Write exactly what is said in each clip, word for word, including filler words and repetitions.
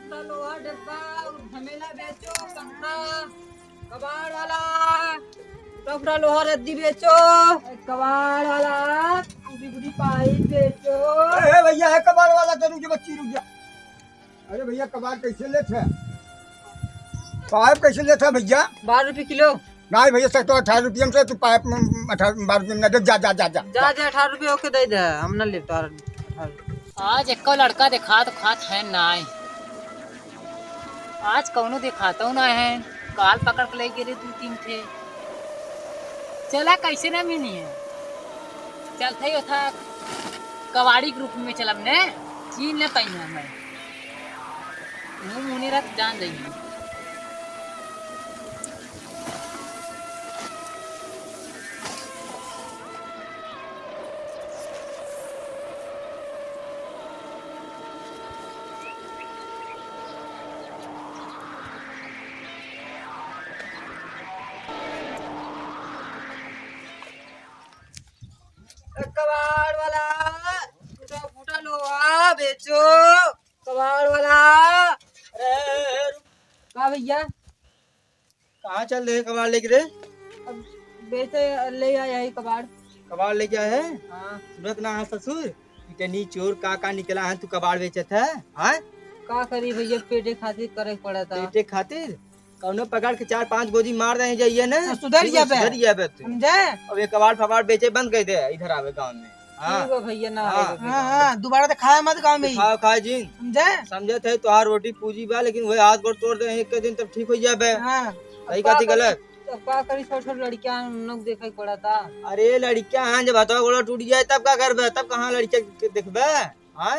लोहा डब्बा, झमेला बेचो, कंटा, कबाड़ वाला, टोकरा लोहा रद्दी बेचो, कबाड़ वाला, टूटी फूटी पाइप बेचो। ए भैया, है कबाड़ वाला, तो रुक जा बच्ची, रुक जा। अरे भैया, कबाड़ कैसे लेत है? पाइप कैसे लेत है भैया? बारह रुपये किलो। नहीं भैया, सर तो अठारह रुपये में से तू पाइप में अठारह, बारह रुपये में ना दे, जा, जा, जा, जा। जा, जा, अठारह रुपये ओके दे दे, हम ना लेब तोहर अठारह रुपये। आज एको लड़का देखा तो खात है नाई। आज कौनो देखातो ना है, काल पकड़ के ले गेले दू तीन ठे। चला कैसे ना मिली है, चलते ही उठा कबाड़ी के रूप में चलब ने, चीन न पाई हमें। मुंह मुने रख जान जाइए। कबाड़ वाला, टूटा फूटा लोहा बेचो, कबाड़ वाला। अरे, रुक। का भैया? कहाँ चल रहे कबाड़ लेके रे? अब बेचे ले आया है कबाड़। कबाड़ लेके आया है? हाँ। सुनत ना है ससुर, इतनी चोर का का निकला है, तू कबाड़ बेचत है? हाँ? का करी भैया, पेटे खातिर करे के पड़ा था। पेटे खातिर? कौनो पकड़ के चार पांच गोजी मार दे जाइए ना, तो सुधर जाबे। सुधर जाबे तू। समझे? अब ये कबाड़ फबाड़ बेचे बंद कर दे, इधर आवे गाँव में। हाँ। ठीक बा भैया, ना हाँ। आएगा हाँ, भैया। हाँ, दोबारा तो खाया मत गाँव में ही। खाओ, खाओ जिन। समझे? समझे थे तोहार रोटी पूजी बा, लेकिन वही हाथ गोड़ तोड़ दे एक दिन, तब ठीक हो जाबे। हाँ। सही अब का कथी करी, गलत? अब का करी, छोट छोट लड़कियां उन लोग देखे के पड़ा था। अरे लड़कियां हैं, जब हथवा गोड़ा टूट जाए तब का करबे, तब कहाँ लड़कियां के देखबे? हाँ?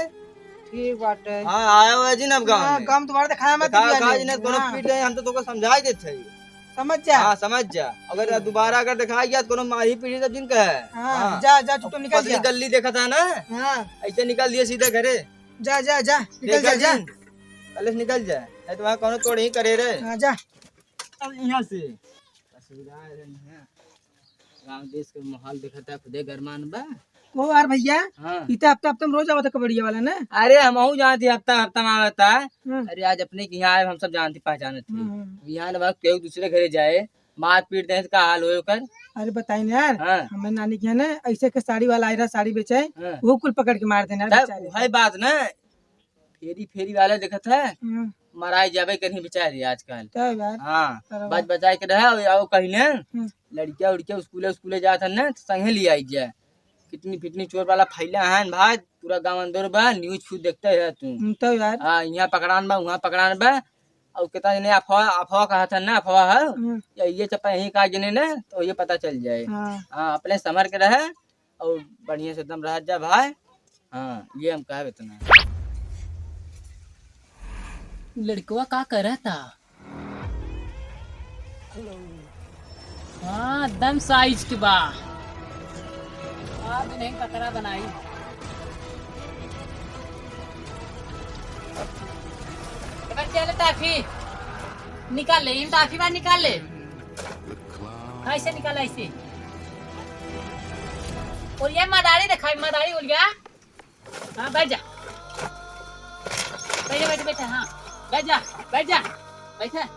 ठीक बाटे। हाँ, आया हुआ जिन अब गाँव हाँ, में। गाँव दोबारा तो खाया मत दिया खा ले। जिन, कोनो हाँ। पीट गए, हम तो तोको समझाई देते हैं। समझ जा। हाँ, समझ जा। अगर दोबारा अगर दिखाई गया तो कोनो माही पीटी तब जिन कहे। हाँ, हाँ। जा, जा, तू तो निकल पतली जा। गली देखा था ना? हाँ। ऐसे निकल दिए सीधे घरे। जा, जा, जा, निकल देखा जा, जा। जिन, पहले से निकल जा, नहीं तो वहाँ कोनो तोड़ ही करे रे। हाँ, जा। अब यहाँ से। ससुराल है यहाँ। गाँव देश के माहौल देखत है, खुदे गरमान बा। ओ यार भैया, हाँ। ई तो हफ्ता हफ्ता में रोज आवत है कबड्डी वाला ना? अरे हमहू जानत ही हफ्ता हफ्ता में आवत है। हाँ। अरे आज अपने के यहाँ आए, हम सब जानत ही पहचानत ही। हाँ, हाँ। यहाँ ना बा, केहू दूसरे घरे जाए, मार पीट दे तो का हाल होए ओकर? अरे बताई ना यार, हाँ। हमारे नानी के यहाँ ना ऐसे के साड़ी वाला आए रहा, साड़ी बेचे, हाँ। वो कुल पकड़ के मार देना तब बेचारे। वही बात ना, फेरी फेरी वाला देखत है, हम्म। मराई जाबे कहीं बेचारी आजकल। तब यार, हाँ, तब बच बचाए के रहे, और, और कहीं ने, हम्म। लड़किया उड़किया स्कूले, स्कूले जात है ना, तो संगे ले आई जाए। कितनी फिटनी चोर वाला फैला है भाई, पूरा गाँव अंदर बा, news फूज देखते है तू। हम्म, तब यार। हाँ, यहाँ पकड़ान बा, वहाँ पकड़ान बा, और कितना जने अफवाह, अफवाह कहत है ना, अफवाह है, हम्म। या ये चप्पा यहीं का जने ने, तो ये पता चल जाए। हाँ। हाँ, अपने समर के रहे, और बढ़िया से एकदम रहत जा भाई। हाँ, ये हम कहब इतना। लड़कवा का करत था? हाँ, दम साइज के बा। आज नहीं पकड़ा बनाई। एकर चले टाफी। निकाल ले, इन टाफी बार निकाल ले। ऐसे निकाल, ऐसे। और ये मदारी दिखाई, मदारी उड़ गया। हाँ, बैठ जा। बैठ जा, बैठ जा, बैठ जा। हाँ, बैठ जा, बैठ जा। बैठ जा।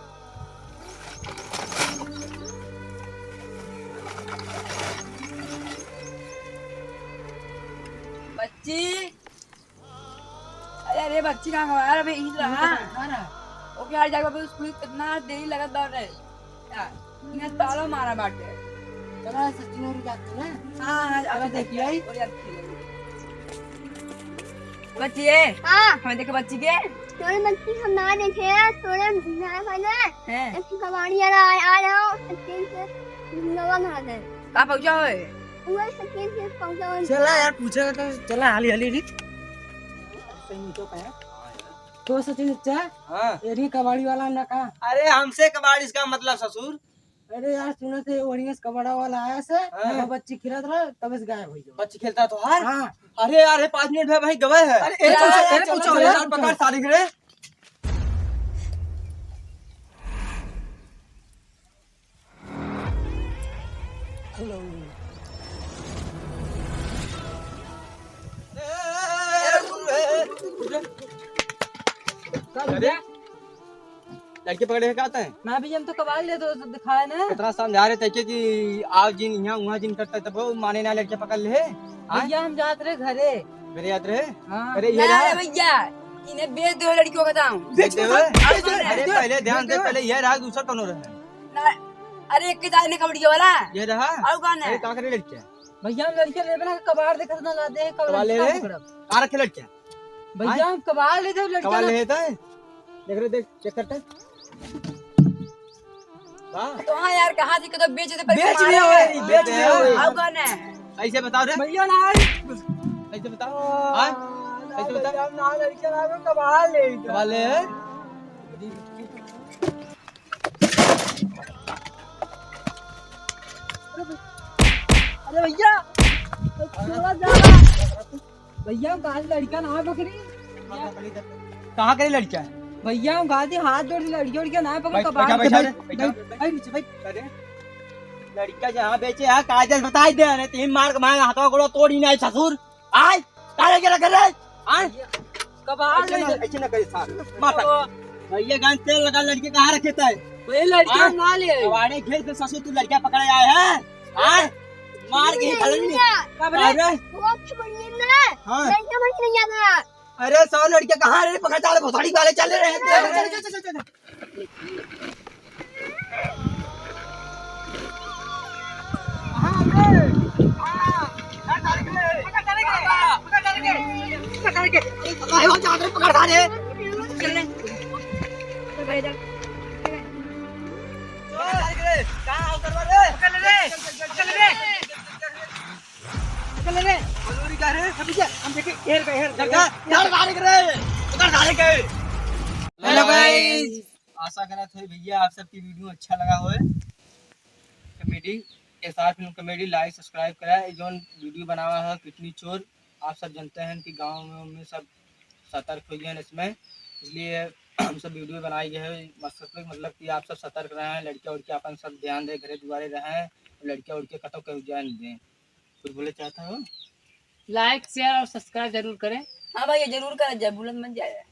बच्ची। अरे, अरे, बच्ची कहाँ गवा? अरे, अबे, यहीं तो रहा। कहाँ रहा? ओके, यार, जाके अबे स्कूल कितना देरी लगत बा रे। यार, इन्हें ताला मारा बाटे। चला, सचिन और जाते हैं। हाँ, हाँ, चला, अबे देखिए, आई। और यार, खेलेंगे। बच्ची, ए? हाँ। हमें देखे बच्ची के? तोरे बच्ची हम ना देखे, तोरे ना भाई ना। हैं? एक कबाड़ी वाला आ, आ रहा हो, सचिन से नवा ना दे। का पहुँचा होए? उहे सचिन से पहुँचा होए। चला यार, पूछेगा तो चला, हाली, हाली, हाली। सही में चुप है। तो सचिन चाचा, हाँ। एरिया कबाड़ी वाला ना का? अरे, हमसे कबाड़ी से का मतलब ससुर? अरे यार, सुना थे, ओरिया से कबाड़ा वाला आया से, हाँ। वो बच्ची खेलत रहा, तब से गायब हो गया। बच्ची खेलता तो हार? हाँ। अरे यार, ये पाँच मिनट में भाई गवाह है। अरे, अरे, चल, चल, चल, अरे, चल, पूछो, चल, अरे, चल, चल, पकड़ चल। सारी रे। हेलो। का भइल? अरे, लड़के पकड़े है का तैं? ना भैया, हम तो कबाड़ ले तो दिखाए ना। कितना समझा रहे थे कि आओ जिन, यहाँ वहाँ जिन करता है, तब वो माने ना, लड़के पकड़ ले। हाँ? भैया, हम जात रहे घरे। घरे जात रहे? हाँ। अरे, ये ना रहा। रे भैया, इन्हें बेच दो लड़कियों का दाम। बेच दो, बेच दो। अरे, पहले ध्यान दे, पहले ये रहा, दूसरा कौन रहा? ना, अरे, एक के जाने कबड्डी वाला। ये रहा। और कौन है? अरे, कहाँ करे लड़कियाँ? भैया, हम लड़कियाँ लेबे ना, कबाड़ देखत ना, ला दे, कबाड़ कबाड़ ले ले? पकड़ब। कहाँ रखे लड़कियाँ? भैया, आय? हम कबाड़ ले जाओ, लड़कियाँ कबाड़ ना। ले जाए? देख रे, देख, चेक करते हैं। वाह। तो हाँ यार, कहाँ थी, कदम बेच दे, पर बेच कबाड़ ले, है। बेच ले। और कौन है? ऐसे बताओ रे। भैया, ना। ऐसे बताओ। हाँ? ना, ऐसे बताओ। भैया, ना, लड़कियाँ ना, कबाड़ ले जाओ। कबाड़ ले? अरे भैया, थोड़ा ज्यादा। भैया, हम कहा लड़का ना पकड़ी। कहाँ करे लड़का? भैया, हम कहा थी हाथ जोड़ के लड़की उड़की ना पकड़, बैठ, कबाड़ बैठा, के बैठा बैठ, रे, बैठा। बैठ, बैठ, बैठ। अरे, लड़का जहाँ बेचे है, कायदे से बताई दे, नहीं तो मार के मार हाथों गोड़ों तोड़ी नहीं ससुर। आय, काहे के रखे रे? आय? कबाड़ ऐसे ले ना, ले। ऐसे ना करे साहब। मार ओ। पा। भैया, गान तेल लगा, लड़के कहाँ रखे तय? भैया, लड़के आय? ना ले। कबाड़े घेर के ससुर तू लड़का पकड़े आए हैं? आय? मार के भैया, भले नहीं। भैया। कब रे? अरे। वो की बढ़िया ना। हाँ। लड़का बढ़िया नहीं आता। अरे, सौ लड़के कहाँ रे? पकड़, साले भोसड़ी वाले चले रहे हैं। चल, चल, चल, चल, चल। Hello guys, आशा करत है भैया आप सबकी video अच्छा लगा होए। Comedy के साथ में comedy like subscribe करा। ये जौन video बनावा है किडनी चोर, आप सब जानते हैं कि गाँव में, में सब सतर्क हो गए हैं इसमें, इसलिए हम सब video बनाई गए हैं। मकसद पे मतलब कि आप सब सतर्क रहें, लड़कियाँ उड़कियाँ अपन सब ध्यान दें, घरे दुआरे रहें, लड़कियाँ उड़कियाँ कतौ कहीं जाए नहीं दें। कुछ बोले चाहता हो? Like, share और subscribe जरूर करें। हाँ भैया, जरूर करा जाए, भूलन मत जाए।